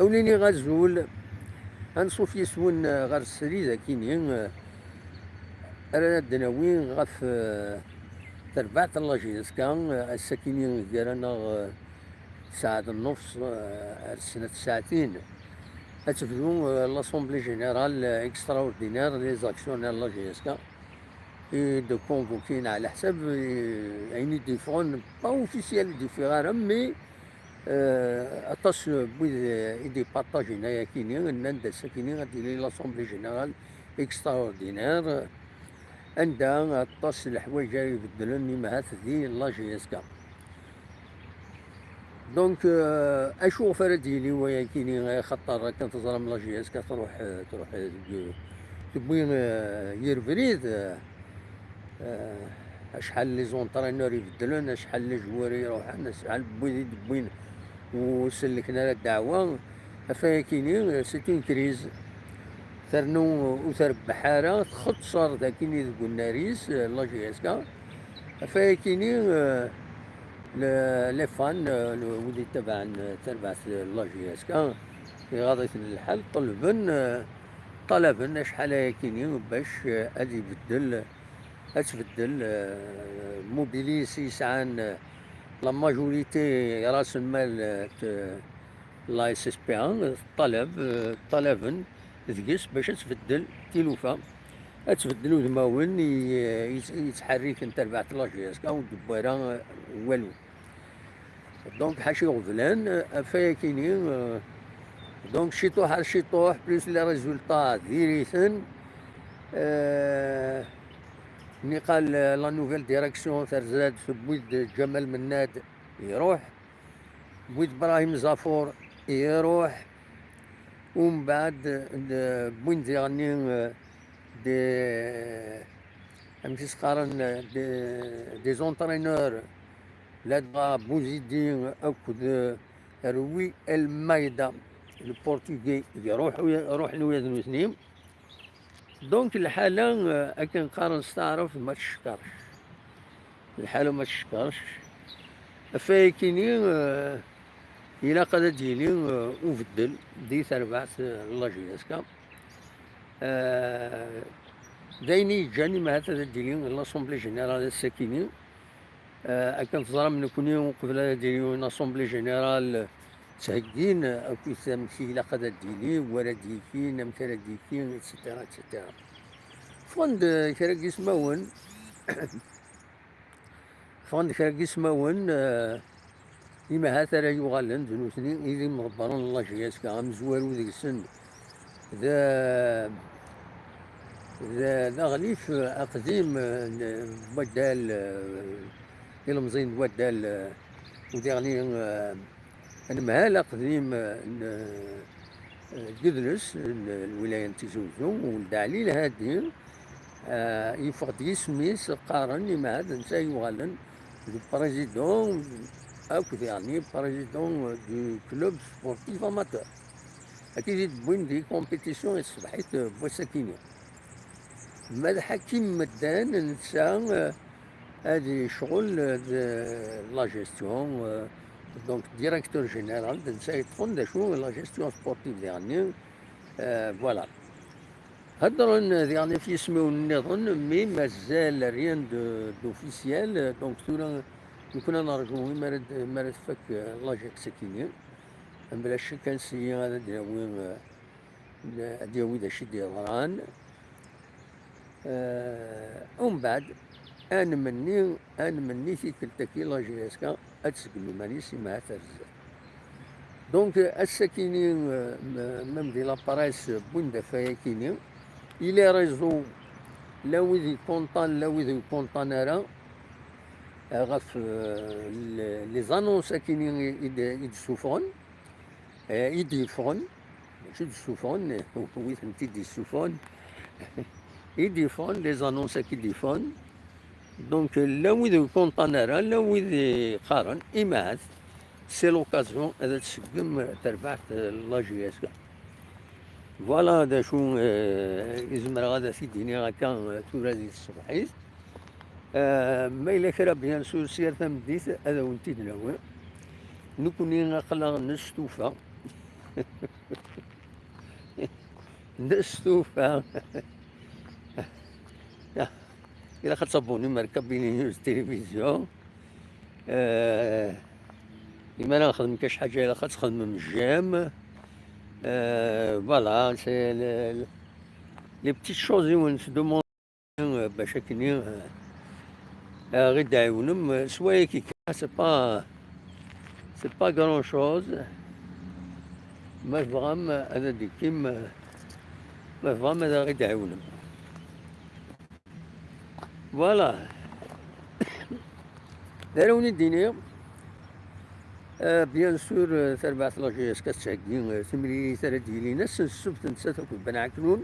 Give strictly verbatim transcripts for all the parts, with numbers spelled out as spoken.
Awen-iniɣ azul, anṣuf yes-wen ɣer srid akini, ara d-nawi ɣef, eh, terbaɛt n la J S K, eh, ass-akini gar-aneɣ, eh, ssaɛa d nnefṣ, eh, ar snat ssaɛtin. Ad tebdu, eh, l'Assemblée Générale, eh, Extraordinaire des Actionnaires de la J S K. I d-convoquin ɛla ḥsab, eh, ayen i d-yeffɣen, pas officiel i d-yeffeɣ ara, mais, eh, aṭas n wid, eh, i d-ipartajin ayakini, nnan-d ass-akini ad d-tili l'Assemblée Générale Extraordinaire, anda aṭas n leḥwayeǧ ara ibeddlen imahat di la J S K. Donc, euh, acu ɣef ara d-yili wayakini, axaṭer akken teẓram la J S K truḥ, euh, truḥ, euh, deg, tewwi, euh, yir brid, euh, euh, acḥal les entraîneurs ibeddlen, acḥal les joueurs iruḥen, acḥal n wid i d-wwin ur sellken ara ddeɛwa. Ɣef wayakini, euh, c'est une crise. Ternu ur trebbeḥ ara, txeṣṣer dakini deg unnar-is, euh, la J S K. Ɣef wayakini, euh, le-, les fans, euh, le-, wid yettabaɛen, euh, tarbaɛt, euh, la J S K, iɣaḍ-iten lḥal, ṭelben, euh, ṭalaben acḥal ayakini bac, euh, ad ibeddel, ad tbeddel, euh, Mobilis yesɛan, euh, la majorité ras lmal, euh, t-, la S S P A, ṭalab, euh, ṭalaben deg-s bac ad tbeddel tilufa, ad tbeddel udmawen i, i, i yettḥerriken tarbaɛt n la J S K ur d-tewwi ara, euh, walu. Donc, ḥaca iɣeblan, euh, ɣef wayakini, euh, donc, ciṭuḥ ar ciṭuḥ, plus les résultats diri-ten, euh, niqal, euh, la nouvelle direction terza-d, tewwi-d Ǧamal Mennad, iruḥ, tewwi-d Brahim Zafour, iruḥ, umbeɛd, euh, wwin diɣenni, euh, des, amek i s-qqaren, des, des entraîneurs, ladɣa Bouzidi akked, euh, Rui Almeida, le portugais, iruḥ, ruḥen ula d nutni. Donc, lḥala, euh, akken qqaren s taɛrabt, ma tcekkerc. Lḥala ma tcekkerc. Ɣef wayakini, euh, ilaq ad d-yili, euh, ubeddel di terbaɛt, euh, n la J S K. Euh, d ayen i yeǧǧan imahat ad d-tili l'Assemblée Générale ass-akini. Euh, akken teẓram, nekkni uqbel ad d-tili une Assemblée Générale, ttheggin akkit amek i ilaq ad d-tili, wa ara d-yekkin, amek ara d-yekkin, et cetera, et cetera. Ffɣen-d kra n yismawen, ffɣen-d kra n yismawen, euh, imahat ara yuɣalen d nutni i d imḍebbren n la J S K, amezwaru deg-sen d, d, d aɣlif aqdim n waddal, eh, ilemẓi n waddal, eh, udiɣni, eh, anemhal aqdim n, eh, Gedles n lwilaya n Tizi Uzzu, Weld Ɛli Lhadi, eh, yeffeɣ-d yisem-is, qqaren, imahat d netta yuɣalen d président, akk diɣenni président du club sportif amateur. Akka i d-wwin di compétition i tṣebḥit n wass-akini. Ma d ḥakim medden, netta, eh, ad yecɣel d la gestion, eh, donc directeur général, d netta yeṭṭfen d acu la gestion sportive diɣenni, eh, voilà. Heddren diɣenni ɣef yismawen nniḍen, mi mazal rien de, d'officiel, donc tura nekni ad nerǧu imi ara d-, imi ara tfak, eh, la gestion-akini. Mebla ccek ansi ad d-yawi, eh, ad d-yawi d acu i d-yeḍran. Eh, umbeɛd, ad nmenni, ad nmenni tikkelt-agi la J S K ad tseggem iman-is imahat ar zdat. Donc, ass-akini, eh, m-, même di la presse, wwin-d ɣef wayakini, i les réseaux, la wid ikunṭan, la wid ur ikunṭan ara, eh, ɣef, eh, le-, les annonces akini i, i d-, i d-ssufɣen, eh, i d-yeffɣen, mačči d-ssufɣen, wi tent-id-yessufɣen, i d-yeffɣen, les annonces-agi d-yeffɣen. Donc, la wid ur ikunṭan ara, la wid iqqaren, imahat, c'est l'occasion ad tseggem terbaɛt, eh, la J S K. Voilà d acu, eh, i zemreɣ ad t-id-iniɣ akka, eh, tura di tṣebḥit. Eh, ma yella kra, bien sûr, s yir tameddit ad awen-t-id-nawi. Nekkni aql-aɣ nestufa. D astufa. Ilaq ad tabunum ar Kabylie News Télévision. Euh, imi ara nxedm kac ḥaǧa, ilaq ad txedmem j'aime. Euh, voilà, c'est le, le, les petites choses i wen-ttdummun, euh, bac akkenni, euh, euh, ɣ-id-tɛiwnem, euh, s wayagi kan, c'est pas, c'est pas grand chose. Ma tebɣam, euh, ad d-ikkim, euh, ma tebɣam ad ɣ-id-tɛiwnem. Voilà. D ara wen-id-iniɣ, euh, bien sûr, euh, tarbaɛt la J S K tettheggi, euh, timlilit ara d-yilin ass n ssebt, nettat akked Ben Ɛeknun.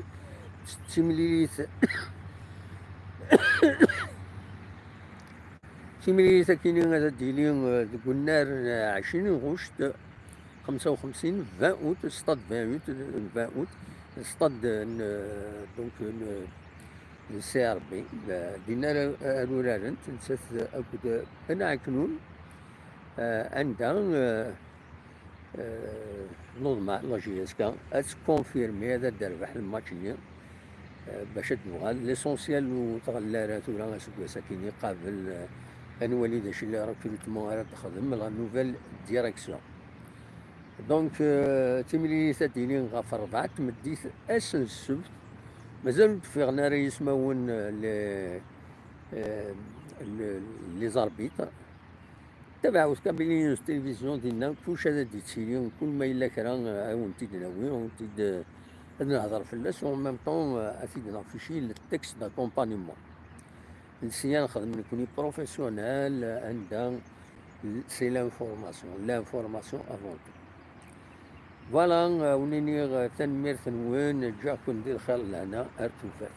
Timlilit, timlilit akini ad d-yili, euh, deg unnar, euh, ɛecrin ɣuct, xemsa u xemsin, vingt août, stade vingt-huit, vingt août, stade n, euh, donc, n, n C R B, euh, dinna ara, ara urarent, nettat akked Ben Ɛeknun, euh, anda, euh, euh, nuḍma la J S K ad tkonfirmi, ad d-terbeḥ lmatch-nni, euh, bac ad d-nuɣal. L'essentiel ur tɣelli ara tura aseggas-akini qabel, euh, ad nwali d acu i recrutement ara d-texdem la nouvelle direction. Donc, euh, timlilit ad d-tili ɣef rebɛa n tmeddit ass n ssebt. Mazal ur d-ffiɣen ara yismawen, euh, les, euh, le-, les arbitres. Tabaɛut, Kabylie News Télévision, dinna kullec ad d-ittili, kul ma yella kra, euh, ad wen-t-id-nawi, ad wen-t-id, euh, ad nehder fell-as, en même temps, euh, ad t-id-naɣ fichier, le texte d'accompagnement. Nesya nexdem nekni professionnel, anda c'est l'information, l'information avant tout. Voilà, euh, wen-iniɣ, euh, tanemmirt-nwen, ǧǧiɣ-ken di lxir d lehna, ar tufat.